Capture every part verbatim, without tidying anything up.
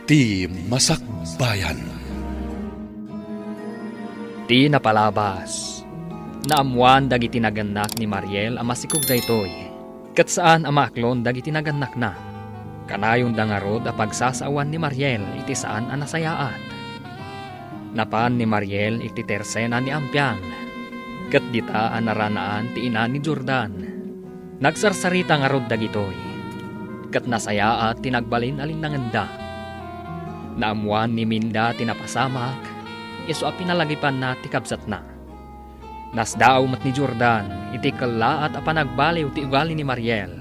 Ti Masakbayan. Ti napalabas, naammoan dagiti nagannak ni Mariel a masikog daytoy, ket saan a maaklon dagiti nagannakna. Kanayonda ngarud a pagsasaoan ni Mariel iti saan a nasayaat. Napan ni Mariel iti tersena ni Ampiang, ket dita a naranaan ti ina ni Jordan. Nagsarsarita ngarud dagitoy, ket nasayaat ti nagbalin a linnangenda. Naammoan ni Minda ti napasamak, isu a pinalagipanna ti kabsatna. Nasdaaw met ni Jordan iti kellaat a panagbaliw ti ugali ni Mariel.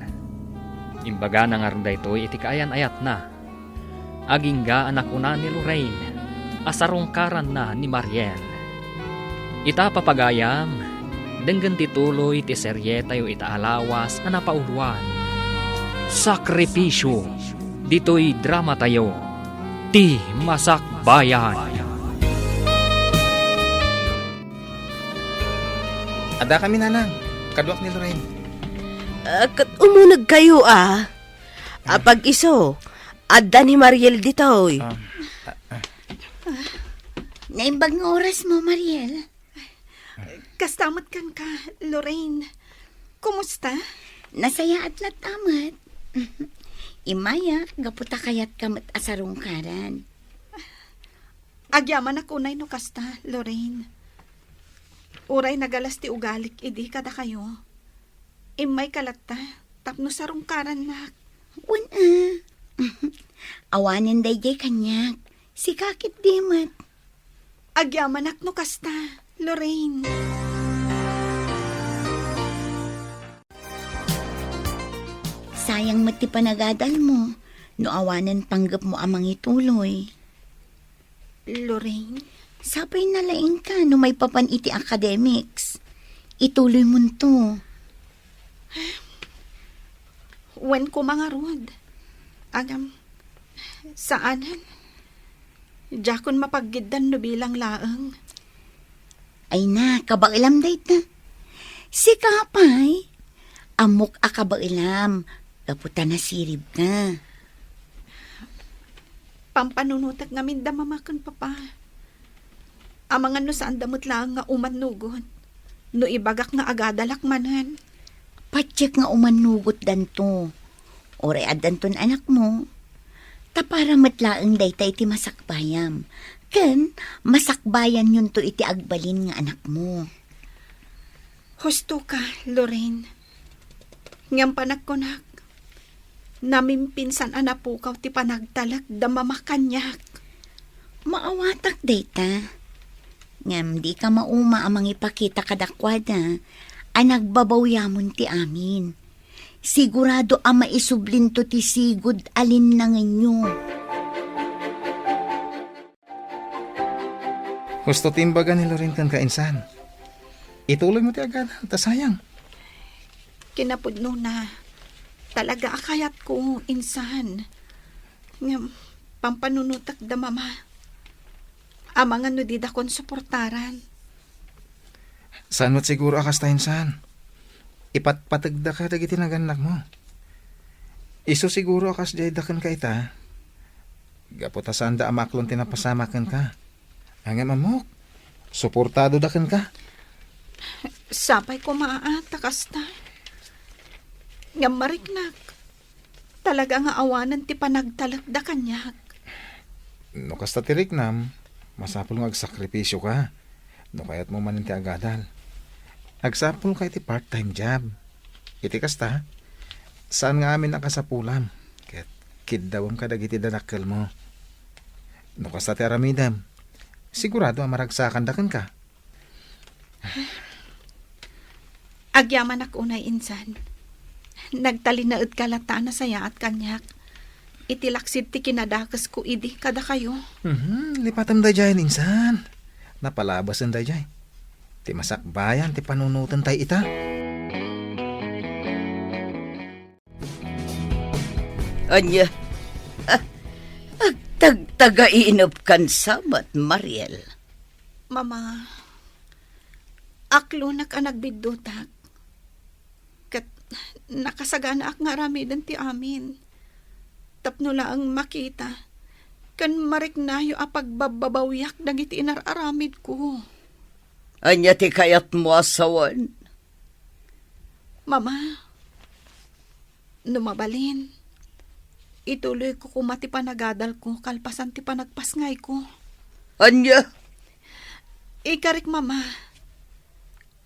Imbagana ngarud daytoy iti kaayan-ayatna. Agingga a nakuna ni Lorraine a sarungkaranna ni Mariel. Ita, papagayam, denggen ti tuloy ti serietayo ita a lawas a napauloan, Sakripisyo, ditoy dramatayo, Ti Masakbayan. Adda kami, Nanang. Kaduak ni Lorraine. Ah, ket umuneg kayo, ah. Apag isu, adda ni Mariel ditoy. Um, ah, ah. Naimbag nga oras mo, Mariel. Kasta met kenka, Lorraine. Kumusta? Nasayaat latta met. Immayak, gapu ta kayatka met a sarungkaran. Agyamanak unay no kasta, Lorraine. Uray nagalas ti ugalik idi kadakayo. Immayka latta tapno sarungkarannak. Wen a. Awanen daydiay kaniak. Sika ketdi met. Agyamanak no kasta, Lorraine. Sayang met ti panagadalmo no awanen panggepmo a mangituloy. Lorraine? Sapay nalaingka no maipapan iti academics. Ituloymonto. Wen koma ngarud. Agam, saanen. Diakon mapaggiddan no bilang laeng. Ay na, kabaelam dayta. Sika pay, ammok a kabaelam, gapu ta nasiribka. Pampanunotek ngamin da mama ken papa. Amangan no saanda met laeng nga umannugot. No ibagak nga agadalak manen. Patiek nga umannugotdanto. Uray addanton anakmo. Ta para met laeng dayta iti masakbayam. Ken masakbayanyonto iti agbalin nga anakmo. Husto ka, Lorraine. Ngem panagkunak, namimpinsan a napukaw ti panagtalek da mama kaniak. Maawatak dayta. Ngem dika mauma a mangipakita kadakuada a nagbabawyamon ti amin. Sigurado a maisublinto ti sigud a linnangenyo. Husto ti imbaga ni Loren kenka, insan. Ituloymo ti agadal, ta sayang. Kinapudnona, talaga a kayatko, insan. Ngem, pampanunotek da mama. Amangan no didakon suportaran. Saan met siguro a kasta, insan. Ipatpategdaka dagiti nagannakmo. Isu siguro a kasdiay da kenka ita. Gapu ta saanda a maaklon ti napasamak kenka. Ngem ammok, suportado da kenka. Sapay koma a ta kasta. Ngem mariknak. Talaga nga awanen ti panagtalekda kaniak. No kasta ti riknam, masapul nga agsakripisyoka no kayatmo manen ti agadal. Agsapulka iti part-time job. Iti kasta, saan nga amin a kasapulam ket kiddawem kadagiti danakkelmo. No kasta ti aramidem, sigurado a maragsakanda kenka. Agyamanak unay, insan. Nagtalinaedka latta a nasayaat kaniak iti laksid ti kinadakesko idi kadakayo. Mhm, lipatem daydiay, insan. Napalabasen daydiay. Ti masakbayan ti panunoten tay ita. Ania? Ah, agtagtagainepkan sa met, Mariel? Mama, aklonak a nagbiddutak. Ket nakasaganaak nga aramiden ti amin. Tapno laeng makita ken mariknayo a pagbabbabawiak dagiti inar-aramidko. Ania ti kayatmo a sawen? Mama, no mabalin, ituloyko koma ti panagadalko kalpasan ti panagpasngayko. Ania? Ikarik, Mama,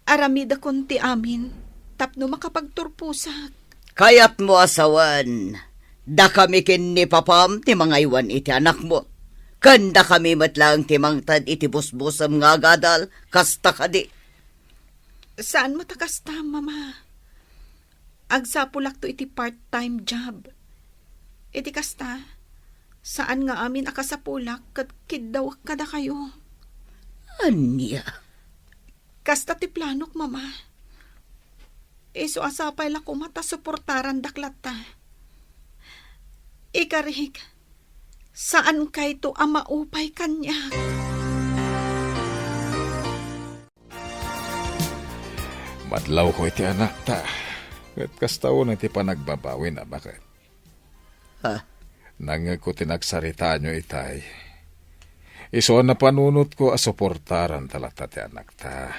aramidakon ti amin tapno makapagturposak. Kayatmo a sawen, dakami ken ni papam ti mangaywan iti anakmo, ken dakami met laeng ti mangted iti busbusem nga agadal, kasta kadi? Saan met a kasta, Mama. Agsapulakto iti part-time job. Iti kasta, saan nga amin a kasapulak ket kiddawek kadakayo. Ania? Kasta ti planok, Mama. Isu a sapay la koma ta suportarandak latta. Ikarik, saankayto a maupay kaniak. Madlawko iti anakta, ket kasta unay ti panagbabawina, baket. Ha? Nangngegko ti nagsaritaanyo itay. Isu a napanunotko a suportaranta latta ti anakta.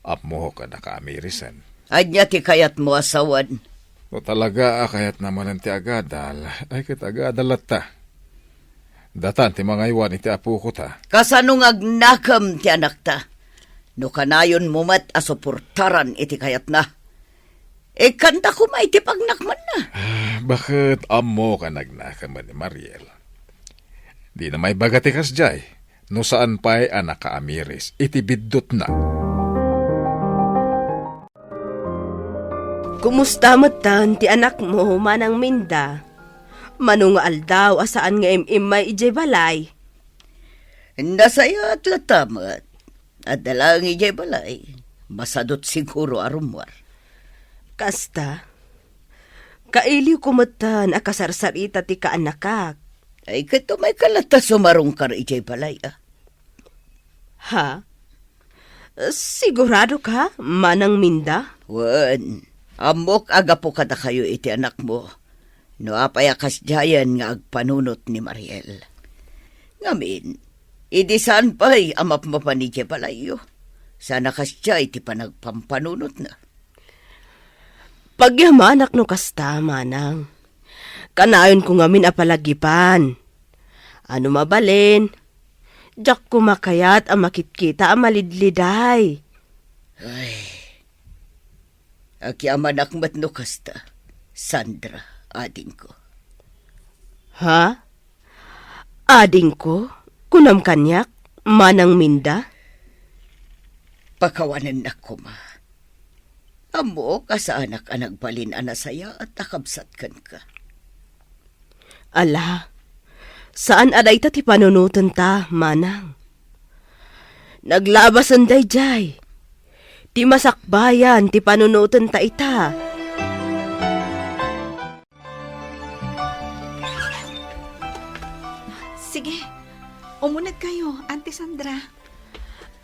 Ammok a nakaamirisen. Ania ti kayatmo a sawen? No talaga a kayatna manen ti agadal, ay ket agadal latta. Datan ti mangaywan iti apoko ta. Kasano nga agnakem ti anakta? No kanayonmo met a suportaran iti kayatna, ikkanta koma iti pagnakmanna. Ah, baket ammok a nagnakem ni Mariel. Dina maibaga ti kasdiay, no saan pay a nakaamiris iti biddutna. Kumusta metten ti anakmo, Manang Minda? Mano nga aldaw a saan nga im-immay idiay balay? Nasayaat latta met. Adda laeng idiay balay. Masadut siguro a rummuar. Kasta? Kailiwko metten a kasarsarita ti kaanakak. Ay, ket umayka latta sumarungkar idiay balay, a? Ha? Sigurado ka, Manang Minda? Wen, ammok a gapu kadakayo iti anakmo. No apay a kasdiayen nga agpanunot ni Mariel. Ngamin, idi saan pay a mapmapan idiay balayyo, saan a kasdiay ti panagpampanunotna. Pagyamanak no kasta, Manang. Kanayonko ngamin a palagipan. Ano mabalin, diak koma kayat a makitkita a malidliday. Ay, agyamanak met no kasta, Sandra, adingko. Ha? Adingko? Kunam kaniak, Manang Minda? Pakawanennak koma. Ammok a saanak a nagbalin a nasayaat a kabsat kenka. Ala, saan a dayta ti panunotenta, Manang. Naglabasen daydiay. Ti masakbayan ti panunotenta ita. Sige, umunegkayo, Auntie Sandra.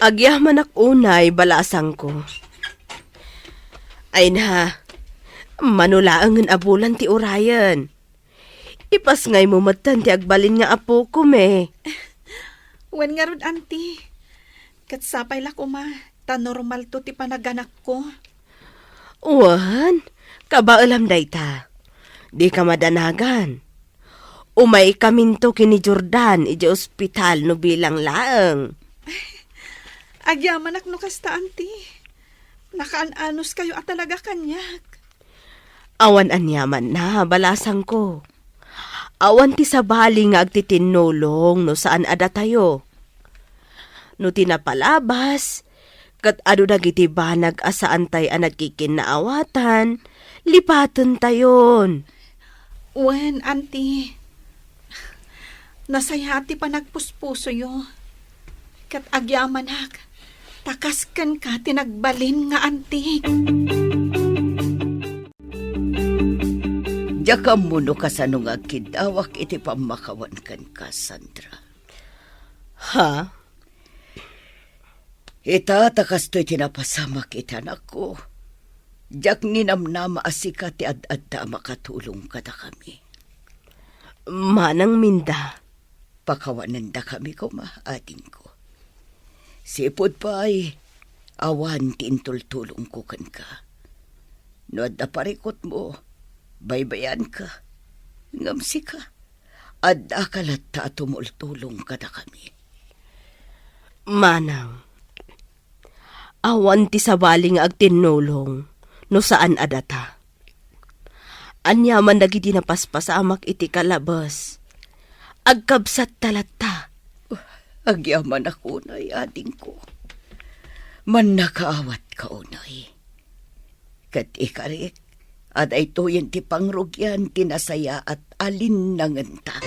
Agyamanak unay, balasangko. Ay na, mano laengen a bulan ti urayen. Ipasngaymo metten ti agbalin nga apokome. Wen ngarud, Auntie. Ket sapay la koma, ta normalto ti panaganakko. Wen, kabaelam dayta. Dika madanagan. Umaykaminto ken ni Jordan idiay ospital no bilang laeng. Agyamanak no kasta, Auntie. Nakaan-anuskayo a talaga kaniak. Awan aniamanna, balasangko. Awan ti sabali nga agtitinnulong no saan a datayo. No ti napalabas, ket adu dagiti banag a saantay a nagkikinnaawatan, lipatentayon. Wen, Auntie. Nasayaat ti panagpuspusoyo. Ket agyamanak, ta kas kenka ti nagbalin nga antik. Diak ammo no kasano nga agkiddawak iti pammakawan kenka, Sandra. Ha? Ita, ta kastoy ti napasamak iti anakko. Diak ninamnama a sika ti ad-adda a makatulong kadakami. Manang Minda. Pakawanendakami koma, adingko. Sipud pay, awan ti intultulongko kenka. No adda parikutmo, baybayanka. Ngem sika, addaka latta a tumultulong kadakami. Manang, awan ti sabali nga agtinnulong no saan a data. Aniaman dagiti napaspasamak iti kalabes, agkabsatta latta. Agyamanak unay, adingko. Mannakaawat ka unay. Ket ikarik a daytoyen ti pangrugian ti nasayaat a linnangenta.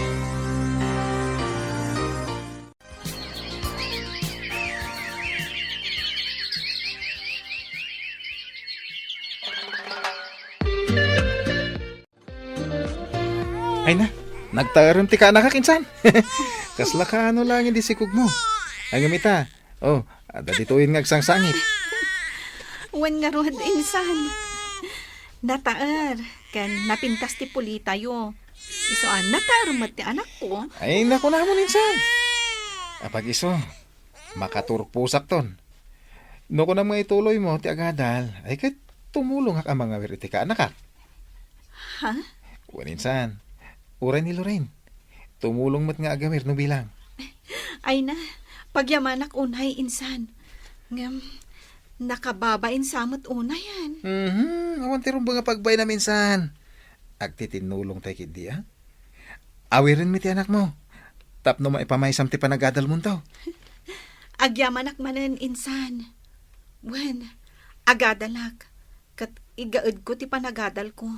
Ay na, nagtaerem ti kaanakak insan. Kasla kaano laeng di sikogmo. Ay, ngem ita, oh, adda ditoyen nga agsangsangit. Wen ngarud, insan. Nataer, ken napintas ti pulitayo. Isu a, nataer met ti anakko. Ay, nakunamon insan. Apag-isu, makaturposakton. No kunam nga ituloymo ti agadal, ay ket tumulongak a mangawir iti kaanakak. Ha? Wen insan, uray ni Lorraine. Tumulong met nga agawir no bilang. Ay na, pagyamanak unay insan. Ngem, nakababain sa met unayan. Mhm, awan ti rumbeng a pagbainam insan. Agtitinnulong tay ketdi, a? Awirenmi ti anakmo, tapno maipamaysam ti panagadalmonto. Agyamanak manen, insan. Wen, agadalak, ket igaedko ti panagadalko.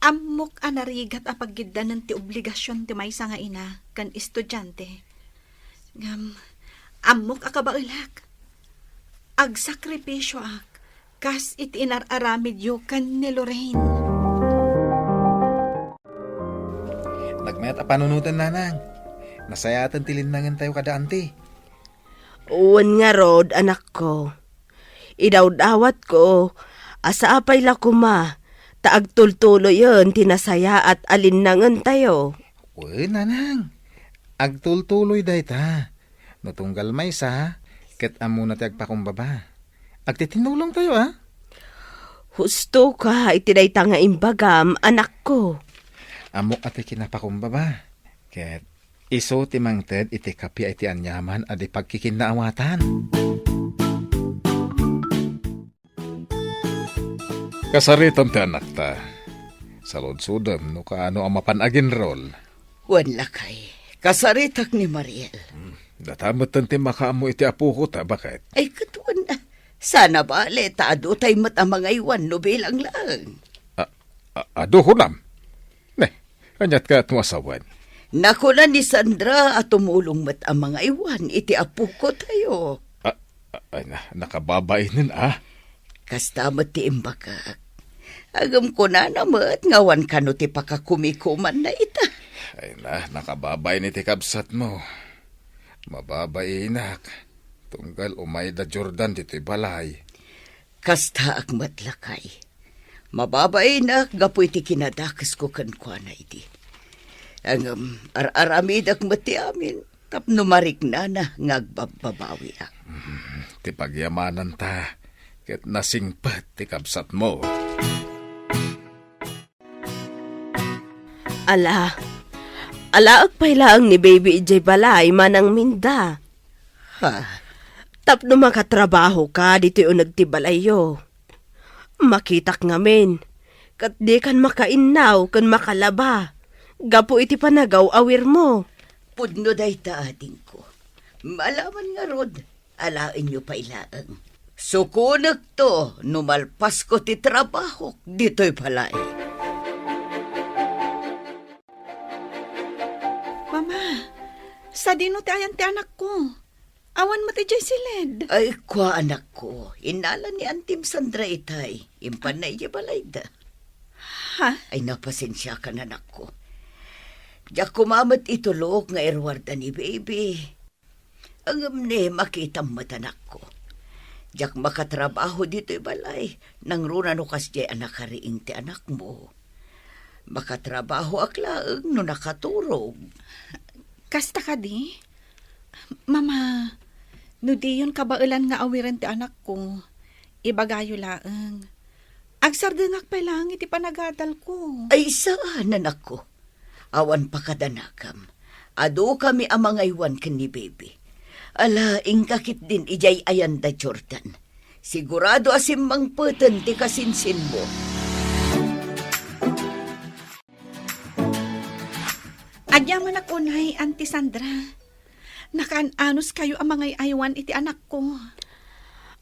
Ammok a narigat a paggiddanen ti obligasion ti maysa nga ina ken estudiante. Ngem, ammok a kabaelak. Agsakripisioak kas iti inar-aramidyo ken ni Lorraine. Nagmayat a panunoten, nanang. Nasayaten ti linnangentayo kada anti. Wen ngarud, anakko. Idawdawatko a sapay la koma ta agtultuloyen ti nasayaat a linnangentayo. Wen, nanang. Agtultuloy dayta. No tunggal maysa, ket ammona ti agpakumbaba. Agtitinnulongtayo, a? Husto ka iti dayta nga imbagam, anakko. Ammok a ti kinapakumbaba, ket isu ti mangted iti kappia iti aniaman a di pagkikinnaawatan. Kasaritam ti anakta. Saludsodem no kaano a mapan aginrol. Wen, lakay. Kasaritak ni Mariel. Hmm, data metten ti makaammo iti apokota, baket. Ay, ket wen, sana bale, ta adutay met a mangaywan no bilang laeng. A, a, adu, kunam? Ne, aniat kayat mo a sawen? Nakuna ni Sandra a tumulong met a mangaywan iti apokotayo. A, a, ay na, nakababainen, a? Kasta met ti imbagak. Ngem kunana met nga awan kano ti pakakumikumanna ita. Ay na, nakababain iti kabsatmo. Mababainak, tunggal umayda Jordan ditoy balay. Kastaak met, lakay. Mababainak gapu iti kinadakesko kenkuana idi. Ngem ar-aramidek met ti amin tapno mariknana nga agbabbabawiak. Mm, ti pagyamananta ket nasingpet ti kabsatmo. Ala, alaek pay laeng ni baby idiay balay, Manang Minda. Ha? Tapno makatrabaho ka ditoy uneg ti balayyo. Makitak ngamin, ket dikan makainnaw ken makalaba gapu iti panagaw-awirmo. Pudno dayta, adingko. Malaman ngarud, alaenyo pay laeng. Sukonekto no malpasko ti trabahok ditoy balay. Mama, sadino ti ayan ti anakko? Awan met idiay siled. Ay, kua, anakko. Innala ni Antim Sandra itay. Impanna idiay balayda. Ha? Ay, napasensiakan, anakko. Diak koma met itulok nga iruarda ni baby. Ngem ne, makitam met, anakko. Diak makatrabaho ditoy balay, nangruna no kasdiay a nakariing ti anakmo. Makatrabahoak laeng no nakaturog. Kasta kadi? Mama, no diyon kabaelan nga awiren ti anakko, ibagayo laeng. Agsardengak pay laeng iti panagadalko. Ay, saan, anakko. Awan pakadanakam. Adukami a mangaywan ken ni Baby. Ala, inka ketdin idiay ayanda, Jordan. Sigurado a simmangpeten ti kasinsinmo. Agyamanak unay, Auntie Sandra. Nakaan-anos kayo a mangay-aywan iti anakko.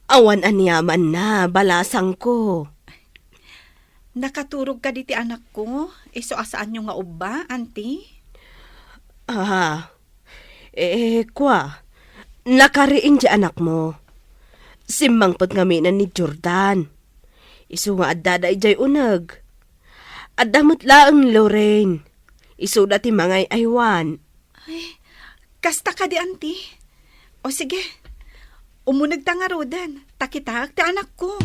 Awan aniamanna, balasangko. Nakaturog kadi ti anakko, isu a saanyo nga ubba, Auntie? Ah, eh, kua, nakariing ti anakmo. Simmangpet ngamin ni Jordan. Isu nga addada idiay uneg. Adda met laeng Lorraine. Isuda ti mangay-aywan. Ay, kasta kadi, Auntie? O sige, umunegta ngaruden, ta kitaek ti anakko.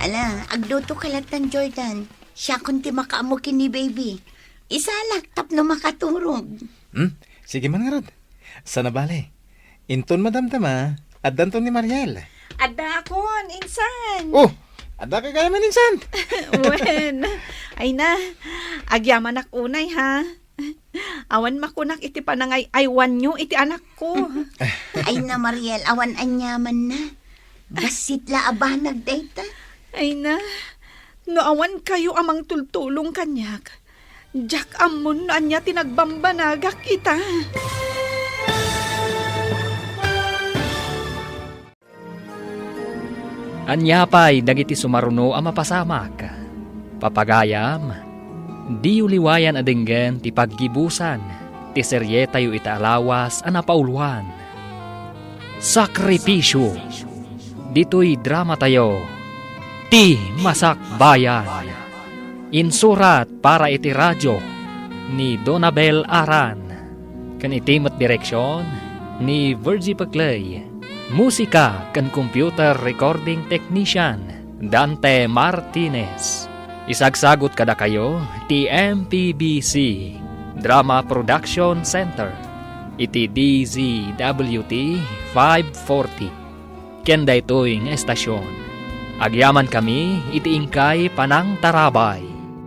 Ala, agluto ka lattan, Jordan. Siakon ti makaammo ken ni Baby. Isalak tapno makaturog. Hmm? Sige man ngarud. Sana bale. Inton madamdama, addanton ni Mariel. Addaakon, insan. Oh, adda kay gayam insan. Wen. Ay na, agyamanak unay, ha? Awan makunak iti panangay-aywanyo iti anakko. Ay na, Mariel, awan aniamanna. Bassit la a banag dayta. Ay na, no awan kayo a mangtultulong kaniak, diak ammon no ania ti nagbambanagak ita. Ania pay dagiti sumaruno a mapasamak? Papagayam, diyo liwayan a denggen ti paggibusan ti serietayo ita a lawas a napauluan, Sakripisyo. Ditoy dramatayo, Ti Masakbayan. Insurat para iti radio ni Donabel Aran. Ken iti met direksion ni Virgie Peclay. Musika ken computer recording technician, Dante Martinez. Isagsagut kadakayo ti M P B C Drama Production Center iti D Z W T five forty. Ken daytoy nga estasion, agyamankami iti inkay panangtarabay.